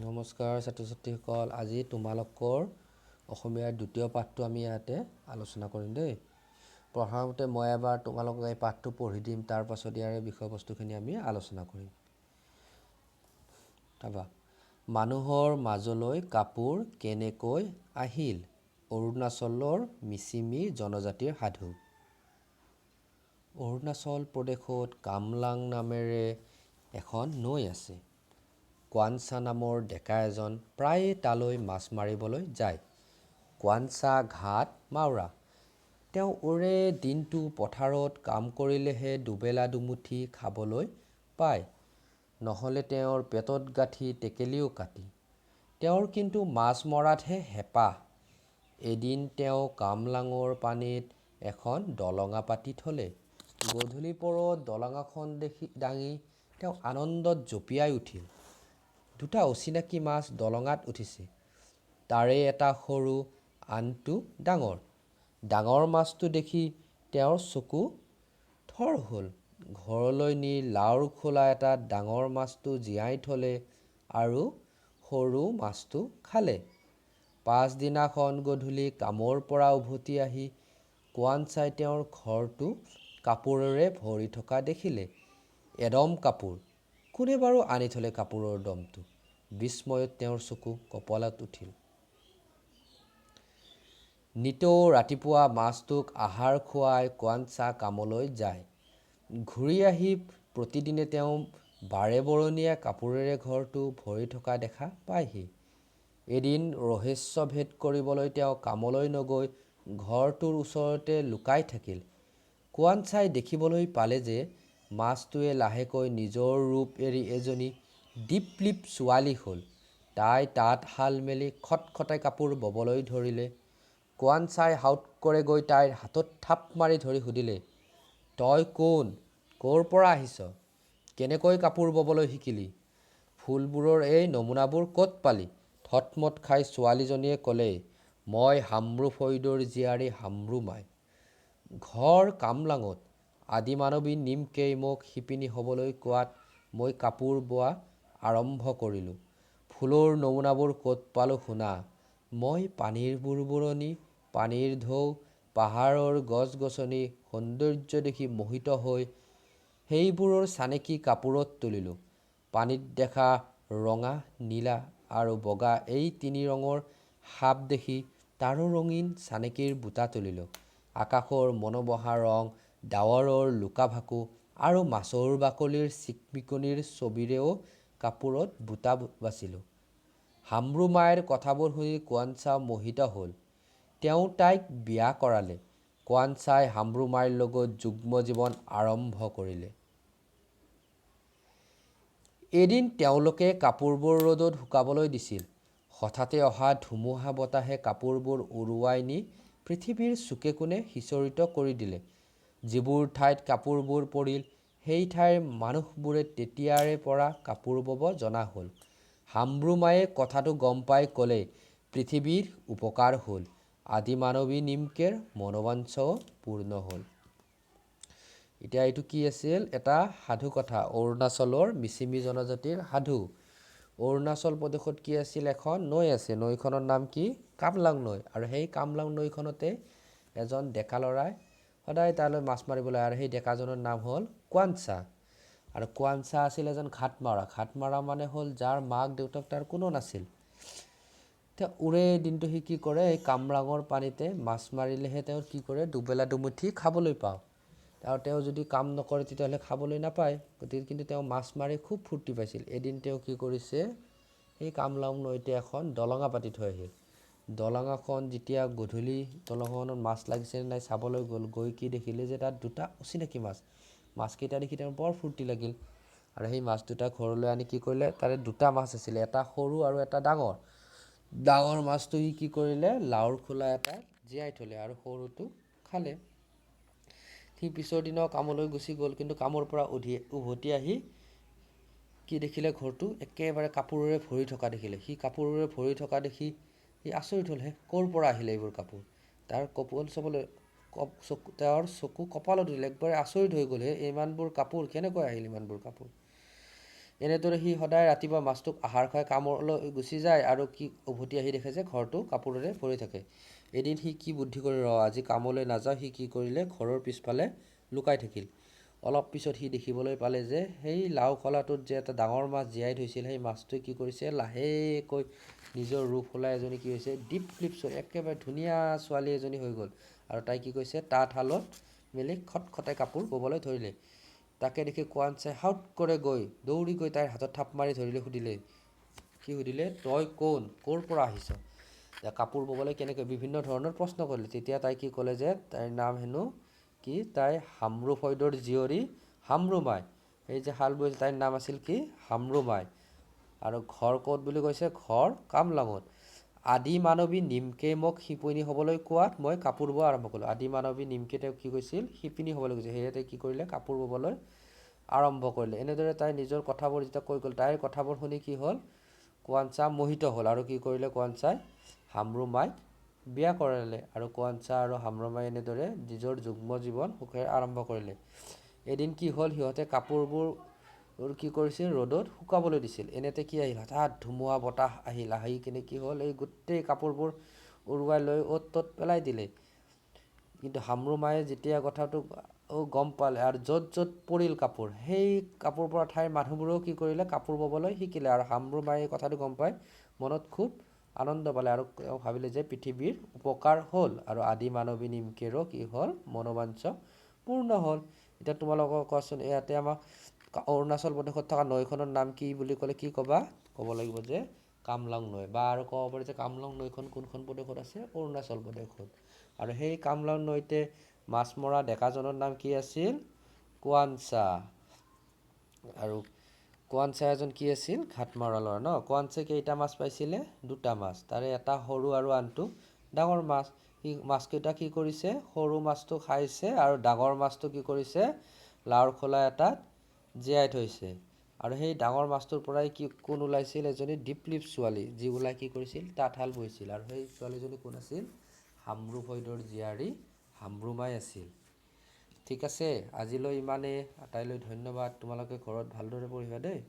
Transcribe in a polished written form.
নমস্কাৰ ছাত্ৰ ছাত্ৰীসকল, আজি তোমালোকৰ অসমীয়াৰ দ্বিতীয় পাঠটো আমি ইয়াতে আলোচনা কৰিম দেই। প্ৰথমতে মই এবাৰ তোমালোকক এই পাঠটো পঢ়ি দিম, তাৰ পাছত ইয়াৰে বিষয়বস্তুখিনি আমি আলোচনা কৰিম। তাৰপা মানুহৰ মাজলৈ কাপোৰ কেনেকৈ আহিল? অৰুণাচলৰ মিচিমি জনজাতিৰ সাধু। অৰুণাচল প্ৰদেশত কামলাং নামেৰে এখন নৈ আছে। কোৱাঞ্চা নামৰ ডেকা এজন প্ৰায়ে তালৈ মাছ মাৰিবলৈ যায়। কোৱাঞ্চা ঘাট মাউৰা। তেওঁ ওৰে দিনটো পথাৰত কাম কৰিলেহে দুবেলা দুমুঠি খাবলৈ পায়, নহ'লে তেওঁৰ পেটত গাঁঠি টেকেলিও কাটি। তেওঁৰ কিন্তু মাছ মৰাতহে হেঁপাহ। এদিন তেওঁ কামলাঙৰ পানীত এখন দলঙা পাতি থ'লে। গধূলি পৰত দলঙাখন দেখি দাঙি তেওঁ আনন্দত জঁপিয়াই উঠিল। দুটা অচিনাকি মাছ দলঙাত উঠিছে। তাৰে এটা সৰু, আনটো ডাঙৰ। ডাঙৰ মাছটো দেখি তেওঁৰ চকু থৰ হ'ল। ঘৰলৈ নি লাওৰ খোলা এটাত ডাঙৰ মাছটো জীয়াই থ'লে আৰু সৰু মাছটো খালে। পাছদিনাখন গধূলি কামৰ পৰা উভতি আহি কোৱাঞ্চাই তেওঁৰ ঘৰটো কাপোৰেৰে ভৰি থকা দেখিলে। এদম কাপোৰ! কোনে বাৰু আনি থ'লে কাপোৰৰ দমটো? বিস্ময়ত তেওঁৰ চকু কপালত উঠিল। নিতৌ ৰাতিপুৱা মাছটোক আহাৰ খুৱাই কোৱাঞ্চা কামলৈ যায়। ঘূৰি আহি প্ৰতিদিনে তেওঁ বাৰেবৰণীয়া কাপোৰেৰে ঘৰটো ভৰি থকা দেখা পায়হি। এদিন ৰহস্য ভেদ কৰিবলৈ তেওঁ কামলৈ নগৈ ঘৰটোৰ ওচৰতে লুকাই থাকিল। কোৱাঞ্চাই দেখিবলৈ পালে যে মাছটোৱে লাহেকৈ নিজৰ ৰূপ এৰি এজনী দীপলিপ ছোৱালী হ'ল। তাই তাঁতশাল মেলি খটখটাই কাপোৰ ববলৈ ধৰিলে। কোৱাঞ্চাই সাউৎকৰে গৈ তাইৰ হাতত থাপ মাৰি ধৰি সুধিলে, তই কোন? ক'ৰ পৰা আহিছ? কেনেকৈ কাপোৰ ববলৈ শিকিলি? ফুলবোৰৰ এই নমুনাবোৰ ক'ত পালি? থতমত খাই ছোৱালীজনীয়ে ক'লে, মই হামৰু ফৈদৰ জীয়াৰী হামৰু মাই। ঘৰ কামলাঙত। আদিমানৱী নিমকেই মোক শিপিনী হ'বলৈ কোৱাত মই কাপোৰ বোৱা আৰম্ভ কৰিলোঁ। ফুলৰ নমুনাবোৰ ক'ত পালোঁ শুনা। মই পানীৰ বুৰবুৰণি, পানীৰ ঢৌ, পাহাৰৰ গছ-গছনি সৌন্দৰ্য দেখি মোহিত হৈ সেইবোৰৰ চানেকি কাপোৰত তুলিলোঁ। পানীত দেখা ৰঙা, নীলা আৰু বগা এই তিনি ৰঙৰ সাপ দেখি তাৰো ৰঙীন চানেকিৰ বুটা তুলিলোঁ। আকাশৰ মনোমোহা ৰং, ডাৱৰৰ লুকা-ভাকু আৰু মাছৰ বাকলিৰ চিকমিকনিৰ ছবিৰেও কাপোৰত বুটা বাছিলোঁ। হামৰু মাইৰ কথাবোৰ শুনি কোৱাঞ্চা মোহিত হ'ল। তেওঁ তাইক বিয়া কৰালে। কোৱাঞ্চাই হামৰু মাইৰ লগত যুগ্ম জীৱন আৰম্ভ কৰিলে। এদিন তেওঁলোকে কাপোৰবোৰ ৰ'দত শুকাবলৈ দিছিল। হঠাতে অহা ধুমুহা বতাহে কাপোৰবোৰ উৰুৱাই নি পৃথিৱীৰ চুকে-কোণে সিঁচৰিত কৰি দিলে। যিবোৰ ঠাইত কাপোৰবোৰ পৰিল, সেই ঠাইৰ মানুহবোৰে তেতিয়াৰে পৰা কাপোৰ বব জনা হ'ল। হামৰু মায়ে কথাটো গম পাই ক'লে, পৃথিৱীৰ উপকাৰ হ'ল, আদিমানৱী নিমকেৰ মনোবাঞ্ছাও পূৰ্ণ হ'ল। এতিয়া এইটো কি আছিল? এটা সাধু কথা, অৰুণাচলৰ মিচিমি জনজাতিৰ সাধু। অৰুণাচল প্ৰদেশত কি আছিল? এখন নৈ আছে। নৈখনৰ নাম কি? কামলাং নৈ। আৰু সেই কামলাং নৈখনতে এজন ডেকা ল'ৰাই সদায় তালৈ মাছ মাৰিবলৈ আহে আৰু সেই ডেকাজনৰ নাম হ'ল কোৱাঞ্চা। আৰু কোৱাঞ্চা আছিল এজন ঘাটমাৰা। ঘাটমাৰা মানে হ'ল যাৰ মাক দেউতাক তাৰ কোনো নাছিল। তেওঁ ওৰে দিনটো সি কি কৰে? এই কামৰাঙৰ পানীতে মাছ মাৰিলেহে তেওঁ কি কৰে, দুবেলা দুমুঠি খাবলৈ পাওঁ। আৰু তেওঁ যদি কাম নকৰে, তেতিয়াহ'লে খাবলৈ নাপায়। গতিকে কিন্তু তেওঁ মাছ মাৰি খুব ফূৰ্তি পাইছিল। এদিন তেওঁ কি কৰিছে? সেই কামলাং নৈতে এখন দলঙা পাতি থৈ আহিল। দলঙাখন যেতিয়া গধূলি দলঙাখনত মাছ লাগিছে নে নাই চাবলৈ গ'ল, গৈ কি দেখিলে যে তাত দুটা অচিনাকি মাছ। মাছকেইটা দেখি তেওঁৰ বৰ ফূৰ্তি লাগিল। আৰু সেই মাছ দুটা ঘৰলৈ আনি কি কৰিলে? তাৰে দুটা মাছ আছিলে, এটা সৰু আৰু এটা ডাঙৰ। ডাঙৰ মাছটো সি কি কৰিলে? লাওৰ খোলা এটাত জীয়াই থ'লে আৰু সৰুটো খালে। সি পিছৰ দিনাও কামলৈ গুচি গ'ল। কিন্তু কামৰ পৰা উভতি আহি কি দেখিলে? ঘৰটো একেবাৰে কাপোৰেৰে ভৰি থকা দেখিলে। সি কাপোৰেৰে ভৰি থকা দেখি সি আচৰিত হ'ল, হে, ক'ৰ পৰা আহিলে এইবোৰ কাপোৰ? তাৰ কপাল চবলৈ চকু, তেওঁৰ চকু কপালত উঠিল। একবাৰে আচৰিত হৈ গ'ল, হে, ইমানবোৰ কাপোৰ কেনেকৈ আহিল ইমানবোৰ কাপোৰ? এনেদৰে সি সদায় ৰাতিপুৱা মাছটোক আহাৰ খুৱাই কামলৈ গুচি যায় আৰু কি উভতি আহি দেখে যে ঘৰটো কাপোৰেৰে ভৰি থাকে। এদিন সি কি বুদ্ধি কৰি, ৰ আজি কামলৈ নাযাওঁ, সি কি কৰিলে, ঘৰৰ পিছফালে লুকাই থাকিল। অলপ পিছত সি দেখিবলৈ পালে যে সেই লাও খোলাটোত যে এটা ডাঙৰ মাছ জীয়াই থৈছিল, সেই মাছটোৱে কি কৰিছে, লাহেকৈ নিজৰ ৰূপ সলাই এজনী কি হৈছে, দীপলিপ একেবাৰে ধুনীয়া ছোৱালী এজনী হৈ গ'ল। আৰু তাই কি কৰিছে, তাঁতশালত মেলি খটখটাই কাপোৰ ব'বলৈ ধৰিলে। তাকে দেখি কোৱাঞ্চাই সাউৎ কৰে গৈ দৌৰি গৈ তাইৰ হাতত থাপ মাৰি ধৰিলে, সুধিলে, কি সুধিলে, তই কোন, ক'ৰ পৰা আহিছ, কাপোৰ ব'বলৈ কেনেকৈ, বিভিন্ন ধৰণৰ প্ৰশ্ন কৰিলে। তেতিয়া তাই কি ক'লে যে তাইৰ নাম হেনো কি, তাই হামৰু ফৈদৰ জীয়ৰী হামৰুমাই। সেই যে শাল বৈছিল তাইৰ নাম আছিল কি, হামৰুমাই। আৰু ঘৰ ক'ত বুলি কৈছে, ঘৰ কামলাঙত। আদি মানৱী নিমকে মোক শিপিনী হ'বলৈ কোৱাত মই কাপোৰ বোৱা আৰম্ভ কৰিলোঁ। আদি মানৱী নিমকে তেওঁক কি কৈছিল, শিপিনী হ'বলৈ কৈছিল, সেয়ে তাই কি কৰিলে, কাপোৰ ব'বলৈ আৰম্ভ কৰিলে। এনেদৰে তাই নিজৰ কথাবোৰ যেতিয়া কৈ গ'ল, তাইৰ কথাবোৰ শুনি কি হ'ল, কোৱাঞ্চা মোহিত হ'ল। আৰু কি কৰিলে, কোৱাঞ্চাই হামৰুমাইক বিয়া কৰালে। আৰু কোৱাঞ্চা আৰু হামৰুমাই এনেদৰে নিজৰ যুগ্ম জীৱন সুখেৰে আৰম্ভ কৰিলে। এদিন কি হ'ল, সিহঁতে কাপোৰবোৰ কি কৰিছিল, ৰ'দত শুকাবলৈ দিছিল। এনেতে কি আহিল, হঠাৎ ধুমুহা বতাহ আহিল। আহি কিনে কি হ'ল, এই গোটেই কাপোৰবোৰ উৰুৱাই লৈ অ'ত ত'ত পেলাই দিলে। কিন্তু হামৰুমায়ে যেতিয়া কথাটো গম পালে আৰু য'ত য'ত পৰিল কাপোৰ, সেই কাপোৰ পৰা ঠাইৰ মানুহবোৰেও কি কৰিলে, কাপোৰ ব'বলৈ শিকিলে। আৰু হামৰুমায়ে এই কথাটো গম পাই মনত খুব আনন্দ পালে আৰু তেওঁ ভাবিলে যে পৃথিৱীৰ উপকাৰ হ'ল আৰু আদি মানৱী নিমকেৰো কি হ'ল, মনোবাঞ্ছ পূৰ্ণ হ'ল। এতিয়া তোমালোকক কোৱাচোন, ইয়াতে আমাক অৰুণাচল প্ৰদেশত থকা নৈখনৰ নাম কি বুলি ক'লে কি ক'বা? ক'ব লাগিব যে কামলাং নৈ। বা আৰু ক'ব পাৰি যে কামলাং নৈখন কোনখন প্ৰদেশত আছে, অৰুণাচল প্ৰদেশত। আৰু সেই কামলাং নৈতে মাছ মৰা ডেকাজনৰ নাম কি আছিল, কোৱাঞ্চা। আৰু কোৱাঞ্চা এজন কি আছিল, ঘাট মৰা ল'ৰা ন। কোৱাঞ্চাই কেইটা মাছ পাইছিলে, দুটা মাছ, তাৰে এটা সৰু আৰু আনটো ডাঙৰ মাছ। সি মাছকেইটা কি কৰিছে, সৰু মাছটো খাইছে আৰু ডাঙৰ মাছটো কি কৰিছে, লাওৰ খোলা এটাত জীয়াই থৈছে। আৰু সেই ডাঙৰ মাছটোৰ পৰাই কি কোন ওলাইছিল, এজনী দীপলিপ ছোৱালী, যি ওলাই কি কৰিছিল, তাঁতশাল বৈছিল। আৰু সেই ছোৱালীজনী কোন আছিল, হামৰু ফৈদৰ জীয়াৰী হামৰুমাই আছিল। ঠিক আছে, আজিলৈ ইমানেই। আটাইলৈ ধন্যবাদ। তোমালোকে ঘৰত ভালদৰে পঢ়িবা দেই।